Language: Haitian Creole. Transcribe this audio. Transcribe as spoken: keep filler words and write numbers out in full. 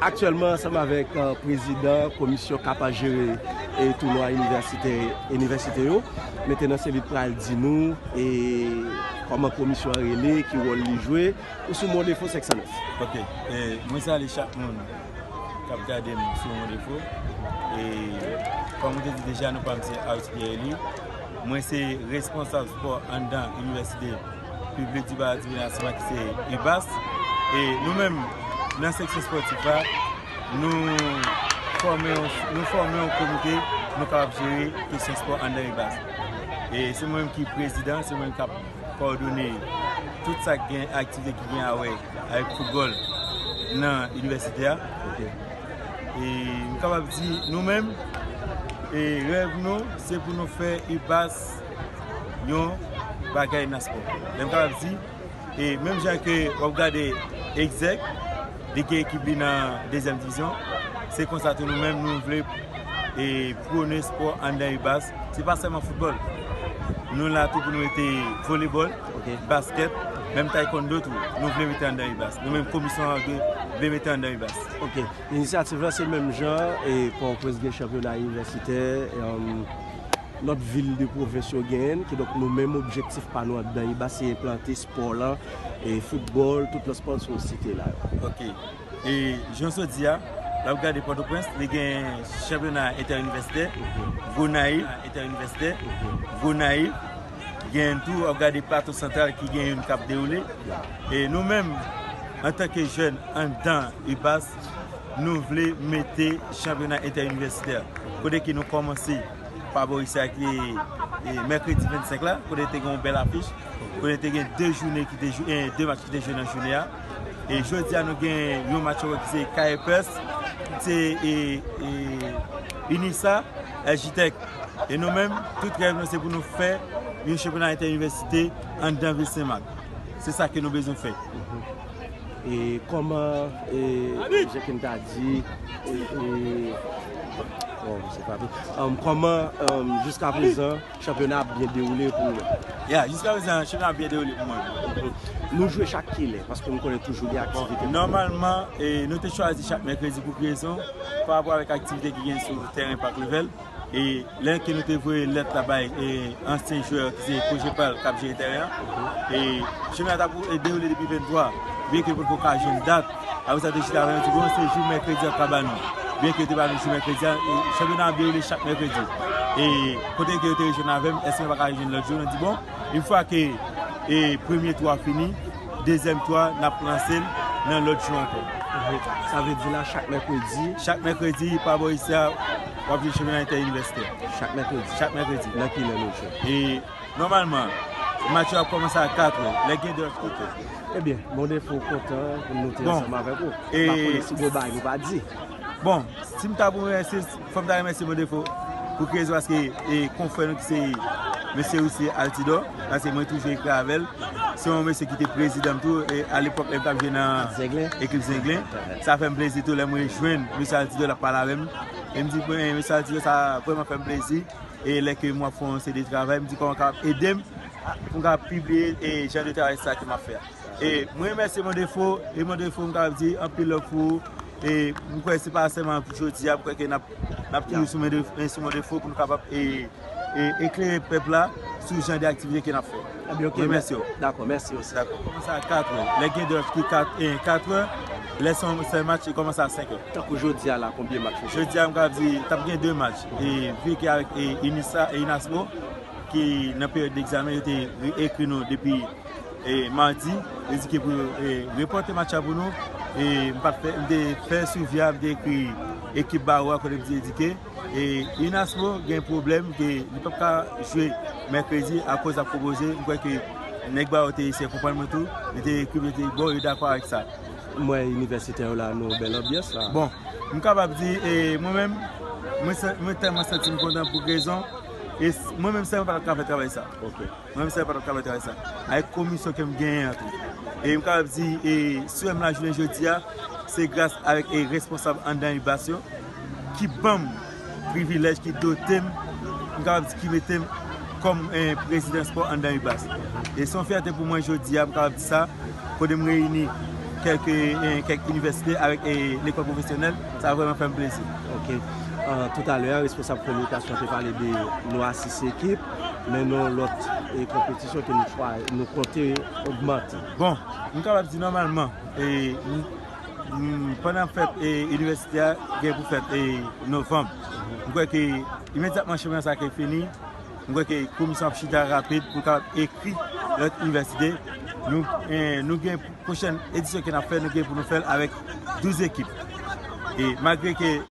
Aktyèlman, ansanm avèk, eh, prezidan komisyon k ap jere, eh, tounwa inivèsitè, inivèsite yo, mentnan se li k pral di nou, eh, kòman komisyon an rele, ki wòl li jwe, ou sou Modefo senk san nèf. Ok, eh, mwen salye chak moun k ap gade m sou Modefo. E kòm ou te di deja, non pa m se Arthur Pierre Elie. Mwen se responsab spò anndan Inivèsite Piblik di Batiman Nasyonal ki se UBAS. E nou menm, nan seksyon espòtif la, nou fòme yon, nou fòme yon komite, nou kapab jere kesyon spò anndan UBAS. E se mwen menm ki prezidan, se mwen menm k ap kowòdone tout sa k gen aktivite ki gen a wè avèk foutbòl nan inivèsite a. Ok. E m kapab di nou menm, e rèv nou, se pou nou fè UBAS yon bagay nan spò. Lè m kapab di, e menm jan ke w ap gade Exec, li gen ekip li nan dezyèm divizyon, se konsa tou nou menm nou vle e pwone spò anndan UBAS. Se pa sèlman foutbòl. Nou la tou pou nou mete volebòl, ok, baskèt, menm taekwondo tou, nou vle mete anndan UBAS. Nou menm komisyon an vle, vle mete anndan UBAS. Ok. Inisyativ la se menm jan, e Pòtoprens gen chanpyona inivèsitè, em, lòt vil de pwovens yo genyen, kidonk nou menm objektif pa nou anndan UBAS se enplante spò lan, e foutbòl, tout lòt spò sou site la yo. Ok. E jan w sot di a, lè w gade Pòtoprens, li gen chanpyona entèinivèsitè, Gonayiv, entèinivèsitè, Gonayiv, gen tou, w ap gade Plato Santral ki gen youn k ap dewoule. E nou menm, antanke jèn anndan UBAS, nou vle mete chanpyona entèinivèsitè, kote ke nou kòmanse pa bò isi a ki, e, mèkredi vennsenk la, kote te gen yon bèl afich, kote te gen de jounen ki te jwe, e, de match ki te jwe nan jounen an. E jodi a nou gen yon match ankò ki se K F S, se, e, e, UNISA, L G Tech. E nou menm, tout rèv nou se pou nou fè yon chanpyona entèinivèsite anndan vil Senmak. Se sa ke nou bezwen fè. E kòman, e, jan ke m ta di, e, e, oh, se pa vre. Um, kòman, um, jiska prezan, chanpyona ap byen dewoule pou ou menm? Ya, jiska prezan, chanpyona ap byen dewoule pou mwen. Nou jwe chak kilè? Paske m konnen toujou gen aktivite. Bon, nòmalman, e, nou te chwazi chak mèkredi pou ki rezon, pa rapò avèk aktivite ki gen sou tèren Pak Level. E lè ke nou te voye lèt la bay, e, ansyen jwè ki se Kojepal k ap jere tèren an, e chanpyona ta pou, e, dewoule depi venntwa, byen ke yo potko ka jwenn dat. Apre sa, yo te chita avè nou, yo di, bon, se jou mèkredi y ap ka ba nou. Byen ke yo te ba nou jou mèkredi a, e chanpyona ap dewoule chak mèkredi. E kote ke yo te rejwenn avè m, èske nou pa ka rejwenn lòt jou? Nou di, bon, yon fwa ke, e, premye tou a fini, dezyèm tou a, n ap lanse l nan lòt jou ankò. Sa vle di la, chak mèkredi? Chak mèkredi, pa bò isi a, w ap jwe chanpyona entèinivèsitè. Chak mèkredi? Chak mèkredi. Nan ki lè nou jwe? E nòmalman, match yo ap kòmanse a katrè. Lè gen de lòt kote. Ebyen, Modefo kontan pou nou te ansanm avèk ou. M pa konnen si gon bagay nou pa di. Bon, si m ta pou remèsye, fò m ta remèsye Modefo pou ki rezon, paske, e, konfrè nou ki se mesye Roussy Altidor, paske mwen toujou ekri avè l. Se yon mesye ki te prezidan m tou, e, alepòk lè m t ap jwe nan ekip Zenglen. Sa fè m plezi tou lè mwen jwenn mesye Altidor, l ap pale avè m. E m di, bon, mesye Altidor, sa vrèman fè m plezi. E lè ke m ap fè yon seri de travay, m di kòman w kapab ede m pou m kapab pibliye, e, jan de travay sa ke m ap fè a. E mwen remèsye Modefo, e Modefo m kapab di anpil love pou ou. E m kwè se pa sèlman pou jodi a, m kwè ke n ap, n ap toujou sou Modefo, sou Modefo pou nou kapab, e, e, eklere pèp la sou jan de aktivite ke n ap fè. Ebyen, ok, mèsi. Mèsi. Dakò, mèsi osi. Dakò. Kòmanse a katrè. Lè gen de lòt ki kat, e, katrè, lè se yon sèl match, li kòmanse a senkè. Tankou jodi a la, konbyen match ou jwe? Jodi a, m kapab di, t ap gen de match. E vi ke avèk, e, UNISA, e, UNASPO, ki nan peryòd degzamen, yo te re-, ekri nou depi, e, madi, yo di ke pou, e, repòte match la pou nou. E m pa t fè, m te fè swivi a, m te ekri ekip bawo a kote m te di ke, e, UNASPO gen pwoblèm ke li p ap ka jwe mèkredi akoz l ap pwopoze, m kwè ke nèg bawo te eseye konprann mwen tou, yo te ekri m, yo te di, bon, yo dakò avèk sa. M wè inivèsitè yo la nan yon bèl anbyans la. Bon, m kapab di, e, mwen menm, mwen sa-, mwen tèlman santi m kontan pou ki rezon, e s-, mwen menm sèlman pa t ap ka fè travay sa. Ok. Mwen menm sèlman pa t ap ka fè travay sa. Avèk komisyon ke m genyen an tou. E m kapab di, e, si w wè m la jounen jodi a, se gras avèk, e, responsab anndan UBAS yo ki ban m privilèj, ki dote m, m kapab di ki mete m kòm, e, prezidan spò anndan UBAS. E se yon fyète pou mwen jodi a, m kapab di sa, kote m reyini kèk, eh, kèk inivèsite, avèk, eh, lekòl pwofesyonèl, sa vrèman fè m plezi. Ok. Toutalè, responsab kominikasyon te pale de nou a sis ekip, men nan lòt, eh, konpetisyon ke nou, nou konte ogmante. Bon, m kapab di nòmalman, eh, pandan fèt, eh, inivèsite a gen pou fèt, eh, novanm. M kwè ke imedyatman chanpyona sa ke fini, m kwè ke komisyon ap chita rapid pou kapab ekri lòt inivèsite. Nou, eh, nou gen pwochèn edisyon ke n ap fè, nou gen pou nou fè l avèk douz ekip. E malgre ke